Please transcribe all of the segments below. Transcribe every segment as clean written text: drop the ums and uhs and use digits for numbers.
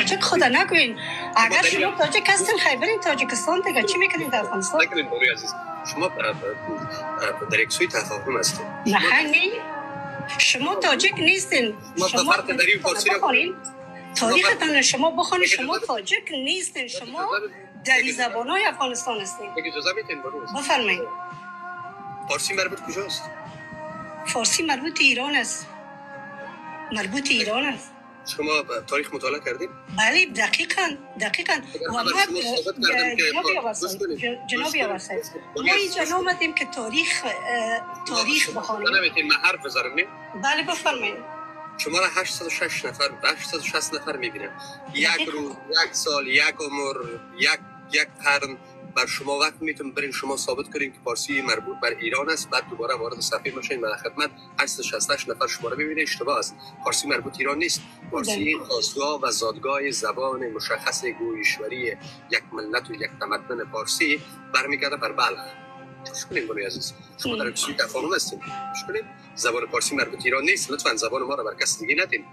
Тоҷик худа нагӯен. Агар шумо тоҷик ҳастин, хай бирин Тоҷикистон дига. Чӣ мекунед дар Афғонистон? Накунед, бонуи азиз, шумо дар як сӯи тафоҳум ҳастед. Не, не, шумо тоҷик нестин. Шумо бихонед таърихтон, шумо бихонед, шумо тоҷик нестин, шумо дاری забонҳои Афғонистон ҳастин. Иҷоза метин, бону? Бифармоед. Форсӣ марбут куҷост? Форсӣ марбути Эрон аст, марбути Эрон аст. Шумо таърих мутолиа кардед? Бале, дақиқан, дақиқан. Ва ма, ҷаноби Авасай, мо инҷа наомадем ки таърих бихонем. Наметин ман ҳарф бизанам, не? Бале, бифармоед. Шумо ра 806 нафар, 860 нафар мебинам. Як рӯз, як сол, як умр, як қарн бар шумо вақт میتونم برین شما ثابت کنین که فارسی مربوط بر ایران است، بعد دوباره وارد صفحه باشین. من خدمت 868 نفر شما رو ببینه. اشتباه است، فارسی مربوط ایران نیست. فارسی خاستگاه و زادگاه زبان مشخص گویشوری یک ملت و یک تمدن پارسی برمیگرده بر بلخ. گوش کنین بانوی عزیز، شما در سوی تفاهم هستین. گوش کنین، زبان پارسی مربوط ایران نیست. لطفا زبان ما رو بر کس دیگه ندین.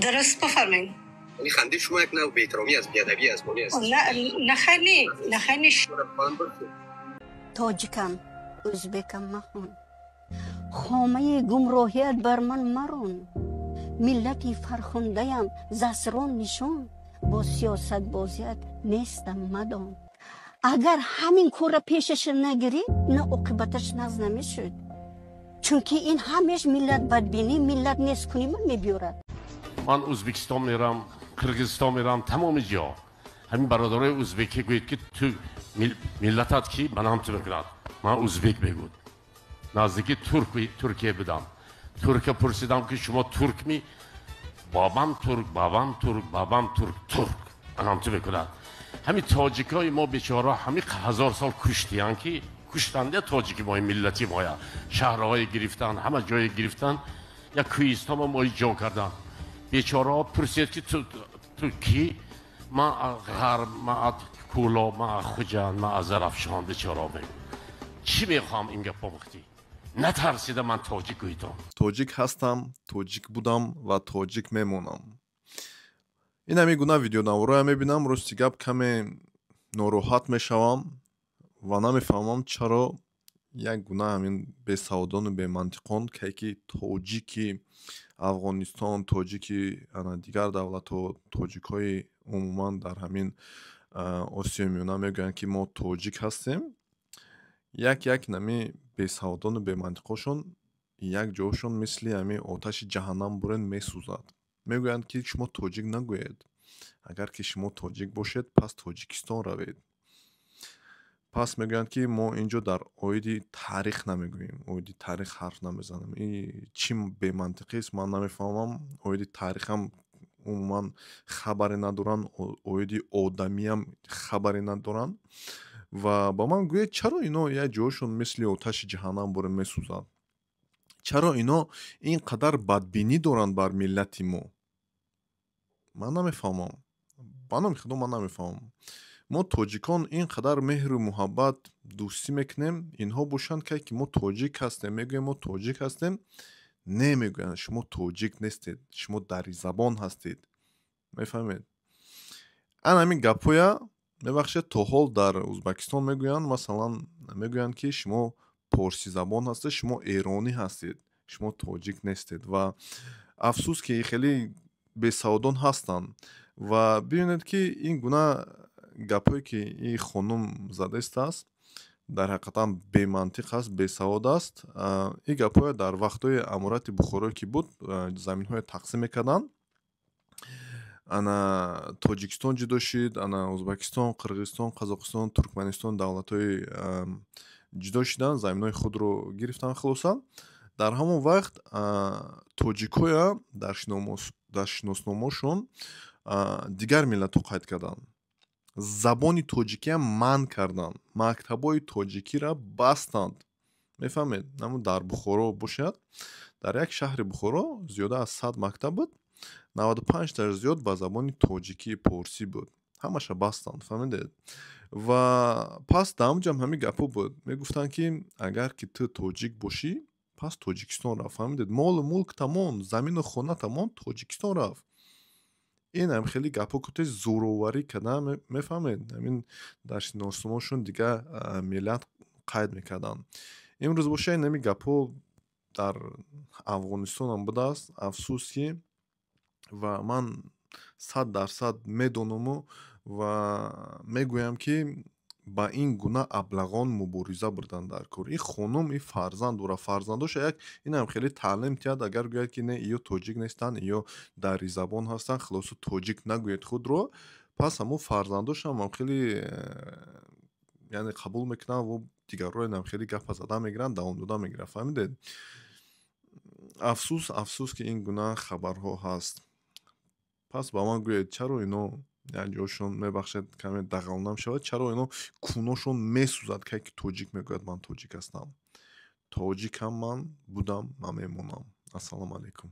درست، بفرمایید. یعنی خنده شما یک نوع بی‌احترامی از بی‌ادبی از بانی است. نه نه، خیر، نه خیر. Тоҷикам, ӯзбекам махон, хомаи гумроҳият бар ман марон, миллати фархундаям, засрон нишон, бо сиёсатбозият нестам мадон. Агар ҳамин корра пешаша нагирӣ, на оқибаташ нағз намешуд, чунки ин ҳамеш миллат бадбинӣ, миллат несткунима мебиёрад. Ман Ӯзбекистон мерам, Қирғизистон мерам, тамоми ҷо ҳамин бародарои ӯзбекӣ гӯед, ки ту миллатат ки, ман ҳам ту мекунад, ман ӯзбек мегӯд. Наздики Туркия будам, турка пурсидам, ки шумо туркми? Бобам турк, бабам турк, бабам турк, турк анам ту мекунад. Ҳамин тоҷикои мо бечора ҳамин ҳазор сол куштиян, ки куштанде тоҷики мои, миллати моя, шаҳрҳое гирифтан, ҳама ҷое гирифтан, як кӯҳистома мои ҷо кардан. Бечораҳо пурсид, ки ту кӣ? Ман ғарб, ман аз Кӯлоб, ман аз Хуҷанд, ман аз Зарафшон. Бечораҳо мегӯ, чӣ мехоҳам ин гапо гуфтӣ, натарсида ман тоҷик гӯйтон. Тоҷик ҳастам, тоҷик будам ва тоҷик мемонам. Ин ҳамин гуна видеонаворое мебинам, рости гап, каме нороҳат мешавам ва намефаҳмам, чаро як гуна ҳамин бесаводону бемантиқон, кай ки тоҷики Афғонистон, тоҷики дигар давлатҳо, тоҷикҳои умуман дар ҳамин Осиёи Миёна мегӯянд, ки мо тоҷик ҳастем, як як нами бесаводону бемантиқошон як ҷоашон мисли ҳамин оташи ҷаҳаннам бурен месӯзад. Мегӯянд, ки шумо тоҷик нагӯед, агар ки шумо тоҷик бошед, пас Тоҷикистон равед. Пас мегӯянд, ки мо ин ҷо дар оиди таърих намегӯем, оиди таърих ҳарф намезанем. И чӣ бемантиқист, ман намефаҳмам. Оиди таърихам умуман хабаре надоранд, оиди одамиам хабаре надоранд. Ва ба ман гӯед, чаро ино як ҷоашон мисли оташи ҷаҳаннам боре месӯзад? Чаро ино ин қадар бадбинӣ доранд бар миллати мо? Ман намефаҳмам, ба номи Худо, ман намефаҳмам. Мо тоҷикон ин қадар меҳру муҳаббат, дӯстӣ мекунем, инҳо бошанд, кай ки мо тоҷик ҳастем мегӯем, мо тоҷик ҳастем, не, мегӯянд, шумо тоҷик нестед, шумо даризабон ҳастед. Мефаҳмед, ан ҳамин гапҳоя, мебахшед, то ҳол дар Ӯзбекистон мегӯянд. Масалан, мегӯянд, ки шумо порсизабон ҳастед, шумо эронӣ ҳастед, шумо тоҷик нестед. Ва афсӯс, ки хеле бесаводон ҳастанд. Ва бибинед, ки ин гуна гапҳое, ки ин хонум задаистааст, дар ҳақиқатан бемантиқ аст, бесавод аст. Ин гапҳое дар вақтҳои Аморати Бухоро, ки буд, заминҳое тақсим мекарданд, ана Тоҷикистон ҷудо шид, ана Ӯзбекистон, Қирғизистон, Қазоқистон, Туркманистон, давлатҳои ҷудо шиданд, заминҳои худро гирифтанд. Хулоса, дар ҳамон вақт тоҷикҳоя дар шиносномаошон дигар миллатҳо қайд карданд, забони тоҷикиам манъ карданд, мактабҳои тоҷикиро бастанд. Мефаҳмед, намо дар Бухоро бошад, дар як шаҳри Бухоро зиёда аз 100 мактаб буд, 95-таш зиёд ба забони тоҷикӣ, порсӣ буд, ҳамаша бастанд. Фаҳмидед? Ва пас дар ҳамон ҷам ҳамин гапҳо буд, мегуфтанд, ки агар ки ту тоҷик бошӣ Пас Тоҷикистон рафт, фаҳмидед? Молу мулк тамон, замину хона тамон Тоҷикистон рафт. Ин ҳам хеле гапҳо кути зӯроварӣ кардан, мефаҳмед, ҳамин дар шиносномаошон дига миллат қайд мекарданд. Имрӯз боша, ин ҳамин гапҳо дар Афғонистонам будааст. Афсӯс, ки ва ман 100% медонаму ва мегӯям, ки ба ин гуна аблағон мубориза бурдан дар кор. Ин хонум ин фарзанд дорад, фарзандоша як инам хеле таълим тиҳад. Агар гӯяд, ки не, иё тоҷик нестанд, иё даризабон ҳастанд, хулосу тоҷик нагӯед худро, пас ҳамун фарзандошам ҳам хеле яъне қабул мекунанд ва дигарро инам хеле гапа зада мегиранд, давом дода мегиранд, фаҳмидед? Афсӯс, афсӯс, ки ин гуна хабарҳо ҳаст. Пас ба ман гӯед, чаро ино як ҷошон, мебахшед, каме дағалона мешавад, чаро ино куношон месӯзад, кай ки тоҷик мегӯяд: «Ман тоҷик ҳастам, тоҷикам, ман будам, ман мемонам»? Ассалому алайкум.